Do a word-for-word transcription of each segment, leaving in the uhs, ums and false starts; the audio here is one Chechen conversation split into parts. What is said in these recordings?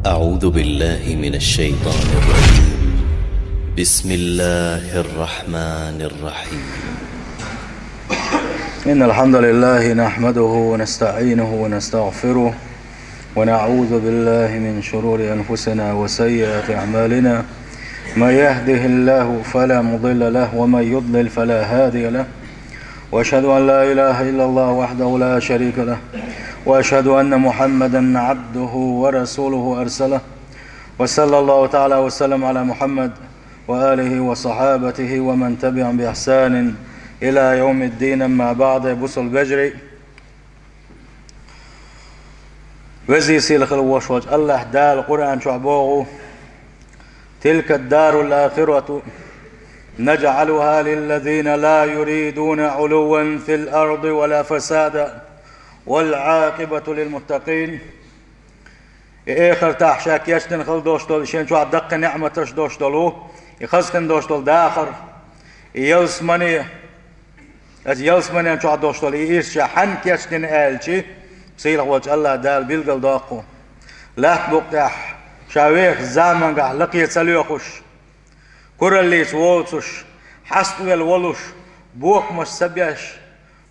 أعوذ بالله من الشيطان الرجيم. بسم الله الرحمن الرحيم. إن الحمد لله نحمده ونستعينه ونستغفره، ونعوذ بالله من شرور أنفسنا وسيئات أعمالنا. من يهده الله فلا مضل له، ومن يضلل فلا هادي له. وأشهد أن لا إله إلا الله وحده لا شريك له، وأشهد أن محمدا عبده ورسوله أرسله. وصلى الله تعالى وسلم على محمد وآله وصحابته ومن تبعهم بإحسان إلى يوم الدين. أما بعد، бусалба вежарий. Веза-сийлахь волчу Аллахь Дала Къуръан чохь боху: «تلك الدار الآخرة نجعلها للذين لا يريدون علوا في الأرض ولا فسادا والعاقبة للمتقين». И эхартахь ша кечдина хила долуш долу, шен чохь даккхий неӀматаш долуш долу, и хаза хила долуш долу дахар, и ялсамане, оцу ялсаманен чохь долуш долу и ирс ша хьанна кечдина аьлча, сийлахь волчу Аллахь Дала билгалдоккху. Лаьтта букъа тӀехь ша вехачу заманчохь лакхе ца лоьхуш, кураллица воцуш, хьаставелла волуш, бохамаш ца беш,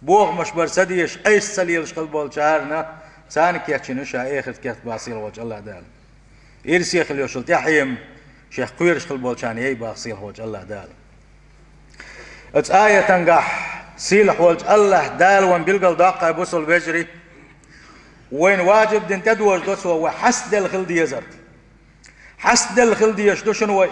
бохамаш бар ца дезаш, айса ца лелаш хила болчарна, царна кечйина ша эхарт керт боху сийлахь волчу Аллахь Дала. Ирсе хила йолуш йолу тӀаьхье шех кхоьруш хила болчарна яй боху сийлахь волчу Аллахь Дала. Оцу аятангахь сийлахь волчу Аллахь Дала вайна билгалдоккху, бусалба вежарий, вайна важиб дина тӀедожадо цо вай хьаставелла хила дезарг. Хьаставелла хила дезаш ду шуна вай.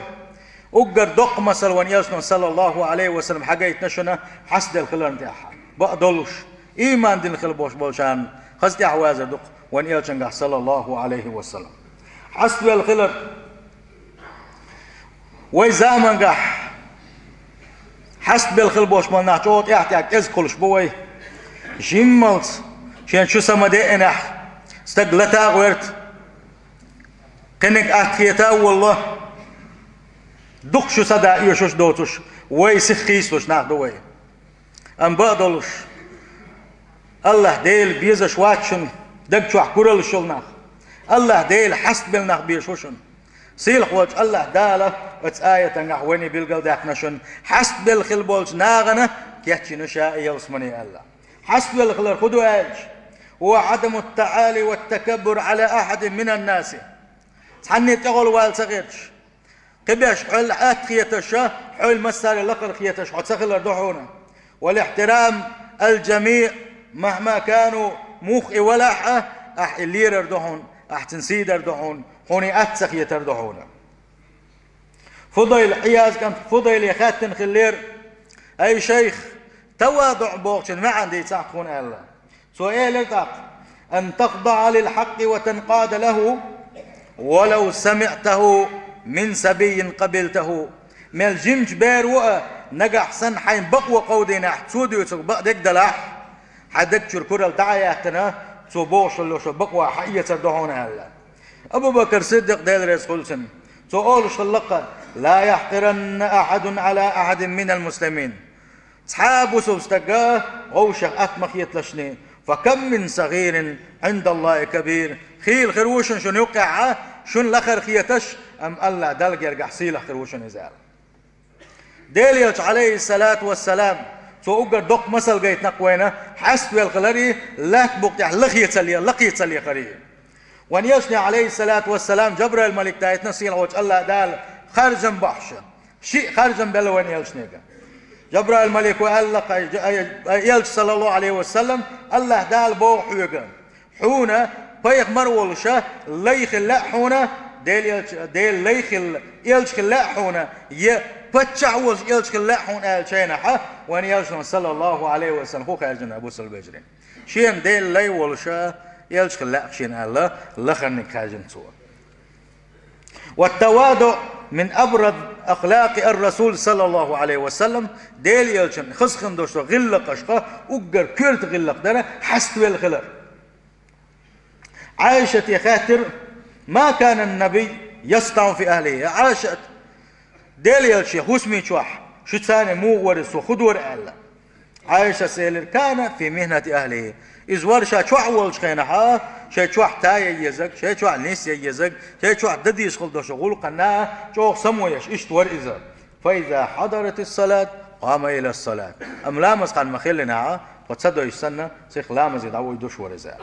Уггар доккха масал вайн элчано, саллаллаху Ӏалайхи ва саллам, хьагайтина шуна хьаставелла хиларна тӀехь. Бакъдолуш, ийман дина хила болуш болчарна хаза тӀаьхьавазар ду-кх вайн элчангахь, саллаллаху Ӏалайхи ва саллам. Хьаставелла хилар. Вай замангахь хьаставелла хила болуш болу нах чӀогӀа тӀаьхь-тӀаьхь кӀезиг хуьлуш бу вай. Жиммалц шен чу са ма деъинехь, стаг лата а гӀоьрта, кхиниг атта хета а волло, дукха шу сада оьшуш доцуш, вай сиха хийцалуш нах ду вай. Амма бакъдолуш, Аллахь Дела безаш вац шуна даг чохь кураллаш йолу нах. Аллахь Дела хьаставелла нах безаш ву шуна. Сийлахь волчу Аллахь Дала оцу аятангахь вайна билгалдаьккхина шуна, хьаставелла хила болчу нахана кечйина ша ялсамане аьлла. Хьаставелла хилар хӀун ду аьлча, هو عدم التعالي والتكبر على أحد من الناس. Цхьанне тӀехула вала ца хеташ, кхиберш хьол атта хеташ, хьол массаре лакхара хеташ хьо ца хилар ду хьуна. والاحترام الجميع مهما كانوا, муха и валахь а, ахь и лерар ду хьуна, ахь цуьнан сий дар ду хьуна, хьуна и атта ца хетар ду хьуна. Фудайла, Ӏиязан кӀант Фудайле хаьттина хиллера: «Ай шайх, таваду бохучун маьӀна дийцахь тхуна», – аьлла. Цо элира тӀаккха: «أن تخضع للحق وتنقاد له ولو سمعته من صبي قبلته». Мел жимачу бер ву а, нагахь санна хьайн бакъо кховдийнехь, цо дуьйцург бакъдерг далахь, хьайн даг чуьра куралла дӀа а яьттина, цо бохуш йолу бакъо хьаэцар ду хьуна аьлла. Абу Бакр Сиддикъ, Дела реза хуьлда цунна, цо олуш хилла-кх: «لا يحقرن أحد على أحد من المسلمين». Цхьа а бусалба стаг вовшех атта ма хеталаш. «فكم من صغير عند الله كبير». Хийла хир ву шуна шуна юккъехь а, шуна лахара хеташ, амма Аллахь Далла гергахь сийлахь хир ву шуна иза аьлла. Делан элча, Ӏалайхиссалату вассалам, цо уггар доккха масал гайтина-кх вайна, хьаставелла хиларе, лаьтта букъа тӀехь лахе ца ле-, лакхе ца лехаре. Вайн элчане, Ӏалайхиссалату вассалам, Жабраил малик дайтина сийлахь волчу Аллахь Дала харжам бахьаш. Шиъ харжам белла вайн элчанега. Жабраил малико аьлла-кх: «Ай, ай, ай, элча, саллаллаху Ӏалайхи ва саллам, Аллахь Дала боху хьоьга: хьуна пайхамар волуша лай хила лаьа хьуна, Делан элча, Делан лай хила, элча хила лаьа хьуна, я паччахь волуш элча хила лаьа хьуна», – аьлла чайнахьа, вайн элчано, саллаллаху Ӏалайхи ва саллам, хӀун хаьржина, бусалба вежарий? Шена Делан лай волуша элча хила лаьа шена аьлла, лахарниг хаьржина цо. «والتواضع من أبرز أخلاق الرسول صلى الله عليه وسلم», Делан элчан хазахина долуш долу гӀиллакхашха уггар коьрта гӀиллакх дара хьаставелла хилар. Ӏайшате хаьттира: «ما كان النبي يصنع في أهله؟» Ӏайшат, Делан элча шен хӀусаме чохь шу царна муха вара, цо хӀун дора аьлла. Ӏайшас элира: «كان في مهنة أهله». Иза вара ша чохь волчу хенахь, шайн чохь тая езарг, шайн чохь нис ян езарг, шайн чохь дан дезаш хила долчу гӀуллакхана чӀогӀа самоеш, иштта вара иза. فإذا حضرت الصلاة قام إلى الصلاة. Амма ламаз хан ма хиллинехь, тхо ца дойуш санна, сиха ламазе дӀавуьдуш вара иза.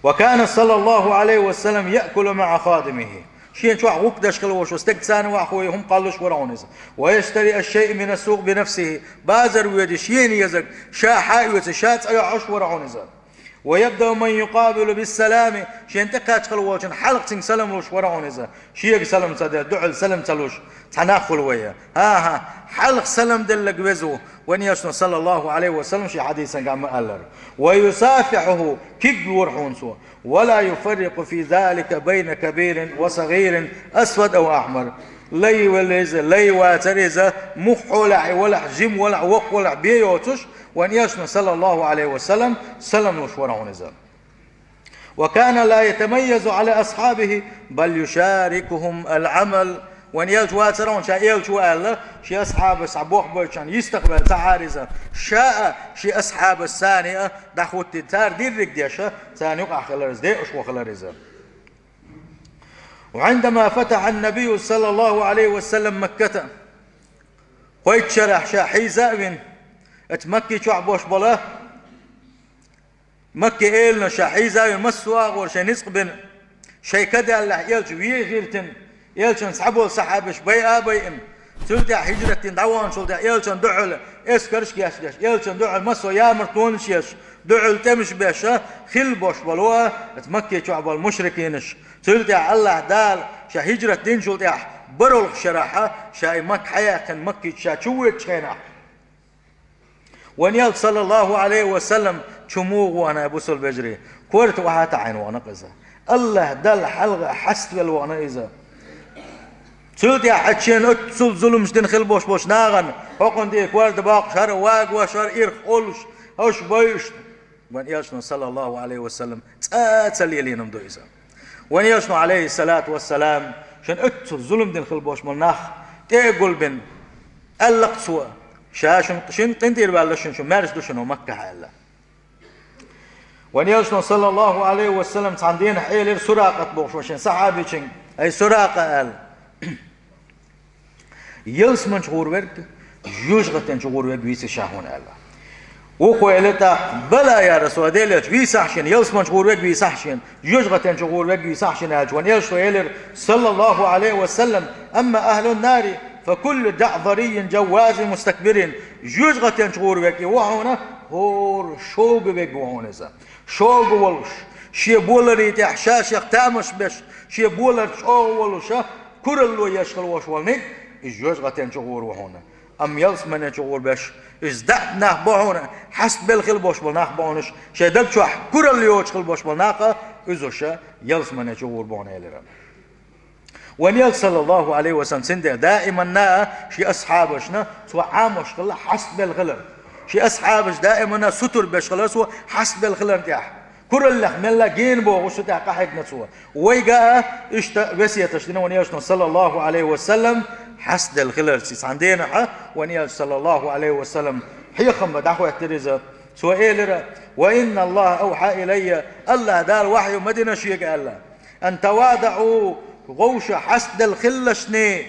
وكان صلى الله عليه وسلم يأكل مع خادمه. Шена чохь гӀуллакх деш хила волуш стегца царна ваьхьа хӀума кхоллуш вара хьуна иза. ويشتري الشيء من السوق بنفسه. Базар воьдий шена езарг, ша хьаоьций, ша цӀа йохьуш вара хьуна иза. ويبدأ من يقابل بالسلام. Шена тӀекхаччалц волчун хьалха цуьнга салам луш вара хьуна иза. Шега салам ца делла, дуьхьал салам ца луш, цхьа нах хуьлу вай. ХӀан-хӀа, хьалха салам делларг веза ву. Вайн Элчано, саллаллаху Ӏалайхи ва саллам, шен хьадисангахь ма-аллара: ويصافحه, куьг лора хьуна цо. ولا يفرق في ذلك بين كبير وصغير أسود أو أحمر. Лай велла иза, лай вацара иза, муьлхха хьолехь и велахь, жима велахь, воккха велахь бен йоцуш, вайн Элчано, саллаллаху Ӏалайхи ва саллам, салам луш вара хьуна иза. وكان لا يتميز على أصحابه بل يشاركهم العمل. Вайн Элча вацара хьуна, ша Элча ву аьлла, шен асхьабашца бохбойтуш йистехваьлла ца Ӏара иза. Ша а, шен асхьабаш царна а дӀахӀуттий, цара дерриг деш, царна юкъахь хилар иза, деуш ван хилар иза. وعندما فتح النبي صلى الله عليه وسلم مكة. Кхойтта шарахь ша хьийза а вина, оцу Макки чохь болуш болу, Макки элана ша хьийза а вина, массо а агӀор шайн ницкъ бина, шайн ка даьллехь Элча вен а гӀиртина, Элчанца цхьаболу сахьабаш байа а байина, цул тӀаьхьа хьижрат дина дӀаваханчул тӀаьхьа Элчана дуьхьал эскарш а гечдеш, Элчана дуьхьал массо а ямартлонаш а еш, дуьхьал тӀемаш а беш, хилла болуш болу оцу Макки чохь болу мушрикинаш. Цул тӀаьхьа АллахӀ Дала ша хьижрат динчул тӀаьхьа бархӀалгӀачу шарахь, ша и Макка хьаяьккхина, Макки чу ша чу воьдучу хенахь, вайн Элча, саллаллаху Ӏалайхи ва саллам, чу муха вахана, бусалба вежарий, корта охьа а таӀийна вахана иза. АллахӀ Далла хьалха хьаставелла вахана иза. Цул тӀаьхьа хьан шена оццул зуламаш дина хилла болуш болчу нахана, хӀокхунна тӀе корта боккхуш, хӀара вагош, хӀара ирх олуш, хӀорш бойуш, вайн Элчано, саллаллаху Ӏалайхи ва саллам, цкъа а ца лелийна ма ду иза. Вайн Элчано, Ӏалайхиссалату вассалам, шена оццул зулам дина хилла болуш болу нах тӀе а гулбина, аьлла-кх цо: «Ша шуна, шуна къинтӀера ваьлла, шуна, шуна маьрша ду шуна Маккахь», аьлла. Вайн Элчано, саллаллаху Ӏалайхи ва саллам, цхьана дийнахь элира Суракъат бохуш волчу шен сахьабичуьнга: «Ай, Суракъа», аьлла, «ялсамани чу гӀур верг, жоьжахатин чу гӀур верг вийций ша хьуна», аьлла. Вукхо элира тӀаккха: «Бала, я Расулаллах, Делан Элча, вийцахь шена, ялсамани чу гӀур верг вийцахь шена, жоьжахатин чу гӀур верг вийцахь шена», аьлча, вайн Элчано элира, саллаллаху Ӏалайхи ва саллам: «Амма ахӀлун-нари, фа куллу джаӀзариййин джаввазин мустакбирин». Жоьжахатин чу гӀур верг и ву хьуна, хӀора шовга верг ву хьуна иза. Шовга волуш, шен боларийн тӀехь ша-шех тамаш беш, шен болар чӀогӀа волуш, куралло еш хила волуш волу ниг, иза жоьжахатин чу гӀур ву хьуна. Амма ялсамани чу гӀур беш, иза даьӀахк нах бу хьуна, хьастабелла хила болуш болу нах бу хьуна, шайн даг чохь куралла йоцуш хила болуш болу нах, иза уьш ялсамани чу гӀур бу хьуна», элира. Вайн Элча, саллаллаху Ӏалайхи ва саллам, цундела даиманна шен асхьабашна цо Ӏамош хилла хьастабелла хилар. Шен асхьабаш даиманна сутара беш хилар цо хьастабелла хиларна тӀехь. Кураллех мелла гена бохуш цу тӀехь къахьегна цо. Вайга а иштта весеташ дина вайн Элчано, саллаллаху Ӏалайхи ва саллам, хьастаделла хиларца. Цхьана дийнахь вайн Элча, саллаллаху Ӏалайхи ва саллам, хьехам бан дӀахӀоьттира иза. Цо элира: «Ва инна Аллаха авхьа илаййа», АллахӀ Дала вахьйу ма дина шега аьлла. «Ан тавадаӀу», вовшах хьастаделла хилалаш шуна,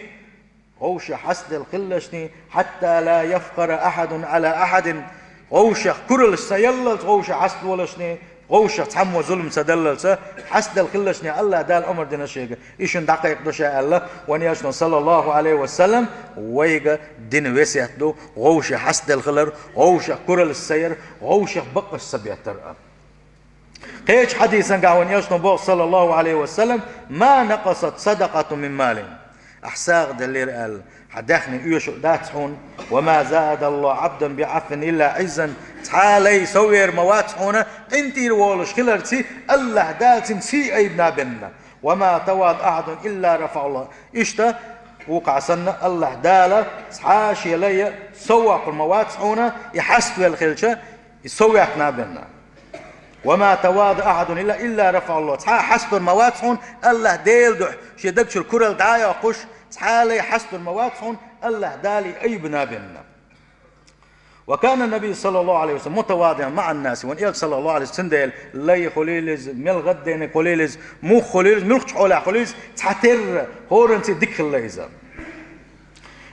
вовшах хьастаделла хилалаш шуна, «хьатта ла яфхара ахьадун Ӏала ахьадин», вовшах кураллаш ца яллалц вовшах хьастадолаш шуна, вовшах цхьаммо зулам ца даллалц, хьастаделла хилалаш шуна, АллахӀ Дала омра дина шега, и шуна дӀакхайкхадо ша аьлла, вайн Элчано, саллаллаху Ӏалайхи ва саллам, вайга дина весет ду, вовшах хьастаделла хилар, вовшах кураллаш ца яр, вовшах бакъаш ца беттар а. Кхечу хьадисангахь вайн Элчано боху, саллаллаху Ӏалайхи ва саллам: «Ма накъасат садакъатун мин малин». Ахь сагӀа деллера аьлла, хьан даьхни оьшург дац хьуна. «Ва ма задаллаху Ӏабдан би Ӏафвин илла Ӏиззан». Цхьа а лай сов ер ма вац хьуна, къинтӀера волуш хиларца АллахӀ Дала цуьнан сий айбина бенна. «Ва ма тавада ахьадун илла рафаӀахуллах». Иштта, вукхахь санна, АллахӀ Дала цхьа а шен лай сов воккхур ма вац хьуна, и хьаставелла хилча, и сов ваьккхина бенна. «Ва ма тавада ахьадун илла, илла рафаӀахуллах». Цхьа а хьастор ма вац хьуна, АллахӀ Делан дуьхьа шен даг чуьра куралла дӀа а йоккхуш, цхьа а лай хьастор ма вац хьуна, АллахӀ Дала и айбина бенна. وكان النبي صلى الله عليه وسلم متواضعا مع الناس. Вайн Элча, саллаллаху Ӏалайхи ва саллам, цундела лай хуьлийла иза, мел гӀаддайна хуьлийла иза, муха хуьлийла иза, муьлххачу хьолехь хуьлийла иза, цхьатерра хӀоранций дика хилла иза.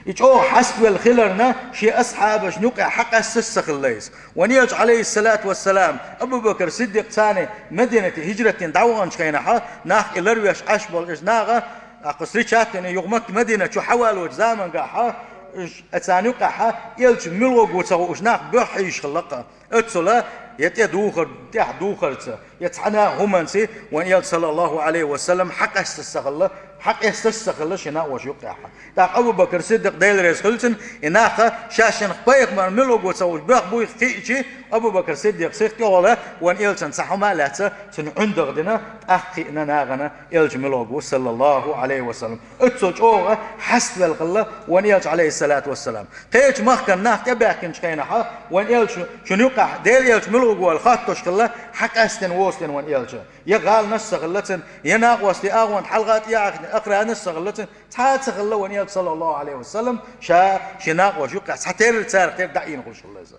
И чӀогӀа хьаставелла хиларна, шен асхьабашна юкъехь хьакъаьсташ ца хилла иза. Вайн Элча, Ӏалайхиссалату вассалам, Абу-Бакр Сиддикъ царна Мадинате хӀижрат дина дӀаваханчу хенахьа, нах и ларвеш Ӏаш болу иза наха, тӀаккха встречать дина юха Макка, Мадина чу хьавалочу замангахьа, уьш, царна юкъехьа, Элча муьлхха ву ца хууш нах боьхна хьийзаш хилла-кх. Оццула я тӀе духар, тӀехь духарца, я цхьана а хӀуманца вайн Элча, саллаллаху Ӏалайхи ва саллам, хьакъаьсташ ца хилла, хьакъаьсташ ца хилла шен накъосташна юкъехьа. ТӀаккха Абу-Бакр Сиддикъ, Дела реза хуьлда цунна, и нах шаьш шен пайхамар муьлхха ву ца хууш боьхна буй хиъча, Абу-Бакр Сиддикъ сих тӀехула вайн Элчанна цхьа хӀума а лаьцна, цунна ӀиндагӀ дина, тӀаккха хиъна нахана Элча муьлхха ву, саллаллаху Ӏалайхи ва саллам. Оццул чӀогӀа хьаставелла хилла вайн Элча, Ӏалайхиссалату вассалам. Кхечу махкана нах тӀебаьхкинчу хенахьа, вайн Элча, шуна юкъахь Дела Элча муьлхха ву аьлла хоттуш хилла, хьакъаьстина воцу дина вайн Элча. Я гӀаланаш а ца хилла цуьнан, я накъостий агӀонна хьалха тӀеяхьийтина охранаш а ца хилла цуьнан, цхьа а ца хилла вайн Элча, саллаллаху Ӏалайхи ва саллам, ша шен накъосташна юкъахь цхьатерра царах тера даийна хуьлуш хилла иза.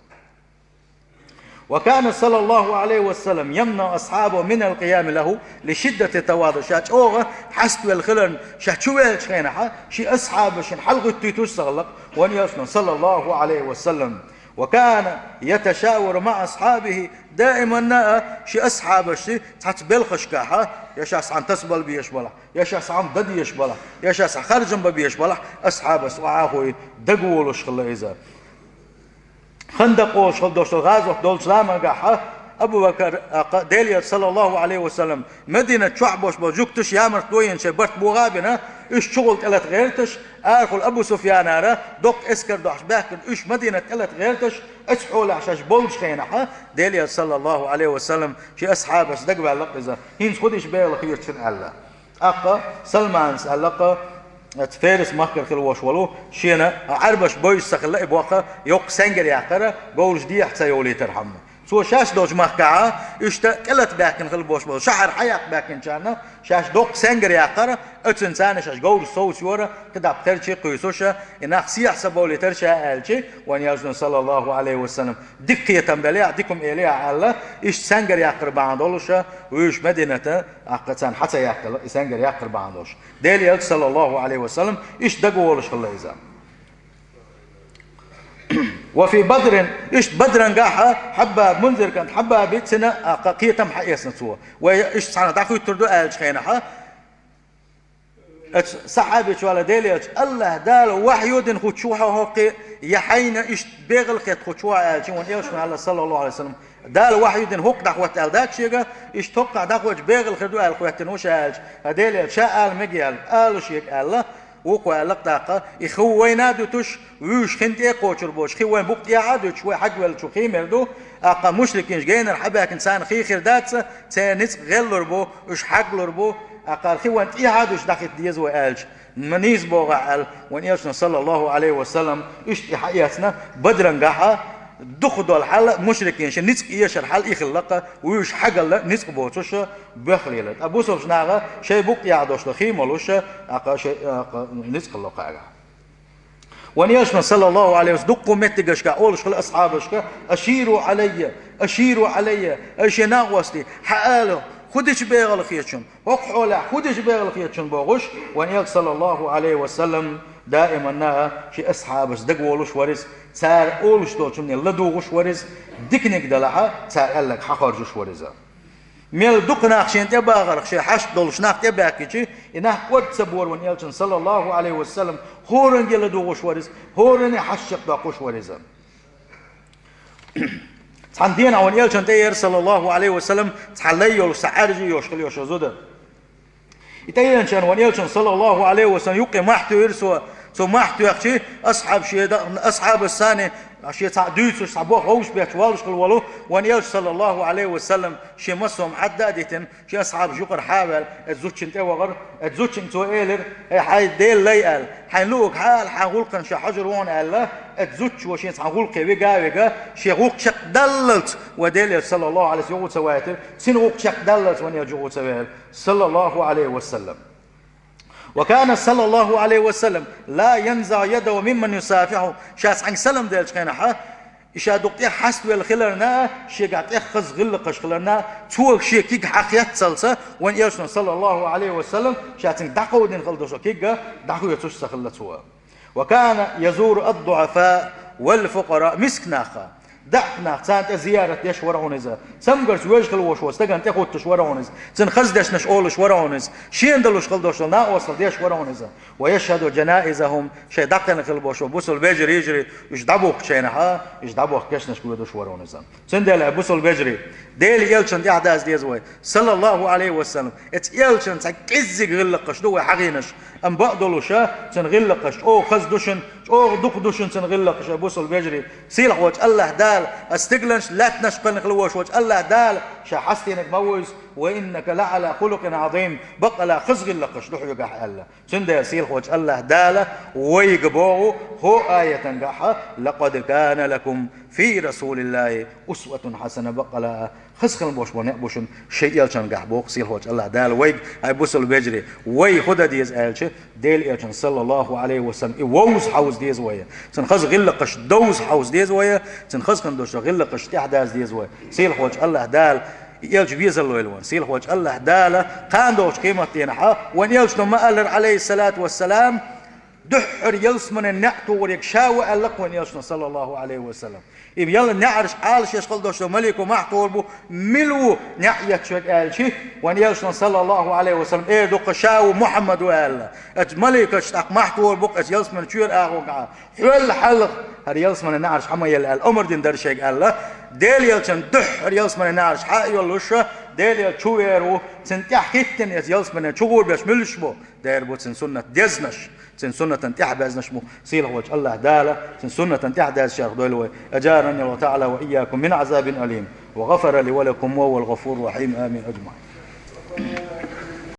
وكان صلى الله عليه وسلم يمنع أصحابه من القيام له لشدة تواضعه. Ша чӀогӀа хьаставелла хиларна, ша чу ваьллачу хенахьа, шен асхьабашна хьалагӀоьттуьйтуш ца хилла-кх вайн Элчано, саллаллаху Ӏалайхи ва саллам. وكان يتشاور مع أصحابه دائما а, шен асхьабашца цхьацца белхашкахьа, я шаьш цхьана тасабала безаш балахь, я шаьш цхьа хӀума дан дезаш балахь, я шаьш цхьа харжам бан безаш балахь, асхьабашца охьахуй дагаволуш хилла иза. Хандакъ олуш хилла долуш долу гӀазот долчу замангахьа, Абу-Бакр, а, кха-, Дела Элча, саллаллаху Ӏалайхи ва саллам, Мадинат чохь болуш болу жуьгташа ямарта дойина шайн барт богӀа а бина, уьш чухула тӀелата гӀерташ, арахула Абу Суфьянара доккха эскар дохьуш баьхкина уьш Мадинат тӀелата гӀерташ, оцу хьолехь шаьш болчу хенахьа, Дела Элча, саллаллаху Ӏалайхи ва саллам, шен асхьабашца дагаваьлла-кх иза, хӀинца хӀун дича бегӀал хета шуна аьлла. ТӀаккха Салманас аьлла-кх, оцу Ферис махкара хилла волуш волу, шена Ӏарбаш бовза ца хилла и боккха йоккха саьнгар яккхара, говраш дехьа ца йолийтархьама. Цо шаьш долчу махкахьа, уьш тӀа тӀелата баьхкина хилла болуш болу шахьар хьаяккха баьхкинчарна, шаьш доккха саьнгар яккхара, оцунна царна шаьш говраш совцайора, кхидӀа пхерчий кхуьйсуша, и нах сехьа ца бовлийтара ша аьлча, вайн Элчано, саллаллаху Ӏалайхи ва саллам, дика кхетам белехь, дика хӀума элехь аьлла, иштта саьнгар яккхар бахьана долуша, вуьйш Мадината, тӀаккха царна хьа ца яьккхина, и саьнгар яккхар бахьана долуш. Дела Элча, саллаллаху Ӏалайхи ва саллам, иштта дагаволуш хилла иза. وفي بدر, иштта Бадрангахьа Хьаббаб, Мунзир кӀант Хьаббаби, цуьнан, тӀаккха кхетам хьаэцна цо. Вай иштта цхьаьна дӀахуьттур ду аьллачу хенахьа, оцу сахьабичо аьлла, Дела Элча, АллахӀ Дала вахью дина хуьттуш ву хьо хӀокхе, я хьайна иштта бегӀал хетта хуьттуш ву хьо аьлча, вайн Элчано аьлла, саллаллаху Ӏалайхи ва саллам, Дала вахью дина хӀокху дӀахӀотта аьлла дац шега, иштта хӀокхахь дӀахӀоьттича бегӀал хир ду аьлла хӀоьттина ву ша аьлча, АллахӀ Дела Элча, ша ала мегий аьлла, ала шега аьлла, вукхо аьлла-кх тӀаккха, и хи ву вайна а дуьтуш, вуьйш хин тӀе а кхочур боцуш, хи вайн букъа тӀехьа а дуьтуш, вай хьагвеллачу хи мер ду, тӀаккха мушрикинчу генара хьабаьхкина царна хи хир дац, церан ницкъ гӀеллур бу, уьш хьаглур бу, тӀаккха хи вайн тӀехьа а дуьтуш дӀахӀитта деза вай аьлча, ма нийса богӀахь аьлла, вайн Элчано, саллаллаху Ӏалайхи ва саллам, иштта и хьаэцна, Бадрангахьа дукха долу хьал, мушрикийн ши ницкъ эшар хьал и хилла-кх, вуьйш хьагалла ницкъ боцуша боьхлийла. Ткъа бусалбачу наха шайн букъ ягӀдош долу хи молуша, тӀаккха шай, тӀаккха ницкъ хилла кхага. Вайн Элчано, саллаллаху Ӏалайхи ва саллам, дуккха меттигашка олуш хилла асхьабашка: «Аширу Ӏалайя, аширу Ӏалайя», ай шен накъостий, хьаала, хӀун дича бегӀал хетачун, хӀокху хьолехь хӀун дича бегӀал хетачун бохуш, вайн Элча, саллаллаху Ӏалайхи ва саллам, даиманна шен асхьабашца дагаволуш вариза, цара олуш долчунна ладугӀуш вариза, диканиг далахьа, цара аьлларг хьахоржуш вариза. Мел дукха нах шена тӀебахарх, шен хьашт долуш нах тӀебаьхкичи, и нах кӀод ца бора вайн Элчанна, саллаллаху Ӏалайхи ва саллам, хӀоранге ладугӀуш вариза, хӀоранне хьашт чекхдоккхуш вариза. Цхьана дийнахь вайн Элчанна тӀеяра, саллаллаху Ӏалайхи ва саллам, цхьа лай йолуш, цхьа Ӏаьржа йолуш хилла йолуш зуда. И тӀееанчарна вайн Элчанна, саллаллаху Ӏалайхи ва саллам, юккъе мохь туьйхира цо. Цо мохь тоьхчи, асхьаб шен да-, асхьабаш санна, шен цхьаъ дуьйцуш, цхьа боху вовшах бетташ воллуш хилла волу вайн Элча, саллаллаху Ӏалайхи ва саллам, шен массо а хьадда а дитина, шен асхьабаш юкъара хьа а ваьлла, оцу зудчунна тӀе вахара, оцу зудчуьнга цо элира: «Хьайн Делан лай», – аьлла, «хьайн луъург хьаала, хьан гӀуллакхана ша хьожур ву хьуна», – аьлла, оцу зудчо шен цхьана гӀуллакхе вига а вига, шен гӀуллакх чекхдаллалц, вайн Дела Элча, саллаллаху Ӏалайхи ва саллам, юха ца вайтира, цуьнан гӀуллакх чекхдаллалц вайн Элча юха ца ваьлла, саллаллаху Ӏалайхи ва саллам. «وكان صلى الله عليه وسلم لا ينزع يده ممن يصافحه». Ша цхьаьнга салам деллачу хенахьа, И ша дукха тӀех хьаставелла хиларна, шегахь тӀех хаза гӀиллакхаш хиларна, цо шен куьг хьахеццалца, вайн Элчано, саллаллаху Ӏалайхи ва саллам, ша цуьнга дӀакховдийна хила долуш куьг дӀахоьцуш ца хилла цо. «Ва кана язуру ад-дуӀафа вал-фукъара», мискачу наха, даьӀахкачу наха, царна тӀе зиярат деш вара хьуна иза. Цамгарш вежа хила волуш волу стагана тӀе хӀуттуш вара хьуна иза. Цуьнан хаза дешнаш олуш вара хьуна иза. Шена далуш хила долуш долу накъосталла деш вара хьуна иза. «Ва яшхьаду жанаизахум», шайн дӀакхайкхина хила болуш болу бусалба вежарий, йижарий, уьш дӀабохкучу хенахь, уьш дӀабохку кешнашка воьдуш вара хьуна иза. Цундела, бусалба вежарий, Делан Элчанна тӀаьхьадаза деза вай, саллаллаху Ӏалайхи ва саллам. Оцу Элчанан цхьа кӀеззиг гӀиллакхаш ду вай хьахийнарш, амма бакъ долуш, цуьнан гӀиллакхаш чӀогӀа хаза ду шуна, чӀогӀа дукха ду шуна цуьнан гӀиллакхаш, бусалба вежарий. Сийлахьчу АллахӀ Дала, оцу стигланаш, лаьттанаш кхоьллина хила волуш волчу АллахӀ Дала ша хьастийнарг ма ву иза: «Ва иннака ла Ӏала хулукъин Ӏазим», баккъала хаза гӀиллакхаш ду хьоьгахь аьлла. Цундела сийлахьчу АллахӀ Дала вайга боху хӀокху аятангахь: «Лакъад кана лакум фи расулиллахи усватун хьасана», баккъала хаза хила болуш болу некъ бу шуна шайн Элчангахь, боху сийлахьчу АллахӀ Дала вайга. Ай, бусалба вежарий, вай хӀун дан деза аьлча, Делан Элчанна, саллаллаху Ӏалайхи ва саллам, и вовза хьовза деза вай. Цуьнан хаза гӀиллакхаш довза хьовза деза вай, цуьнан хаза хила долуш долу гӀиллакхаш тӀаьхьадаза деза вай. Сийлахьчу АллахӀ Дала и Элча везалла войла вайн. Сийлахьчу АллахӀ Дала кхана догӀучу къематдийнахь, вайн Элчано ма-аллара, Ӏалайхиссалату вассалам, дуьххьара ялсаманин неӀ тухург ша ву аьлла-кх вайн Элчано, саллаллаху Ӏалайхи ва саллам. И ял неӀарш Ӏалашъеш хила долуш долу малико мохь тухур бу, мила ву неӀ етташ верг аьлча, вайн Элчано, саллаллаху Ӏалайхи ва саллам, эр ду-кх: «Ша ву, Мухьаммад ву», аьлла. Оцу маликаша тӀаккха мохь тухур бу-кх оцу ялсаманин чоьра агӀонгахь. Хьол хьалха хӀара ялсаманин неӀарш хьа ма елла аьлла, омра дина дара шайга аьлла. Делан Элчанна дуьххьара ялсаманин неӀарш хьа а йоллуш, Делан Элча чу вер ву, цунна тӀаьхьахӀиттина оцу ялсамане чугӀур берш муьлш бу? Дера бу цуьнан суннат дезнаш, цуьнан суннатана тӀаьхьабаьзнаш бу. Сийлахьчу АллахӀ Дала цуьнан суннатана тӀаьхьадаьзначарах дойла вай. Ажарани Аллаху таӀала ва ийякум мин Ӏазабин алим, ва гӀафара ли ва лакум, ва хӀувал гӀафуру рахьим. Амин. АджмаӀин.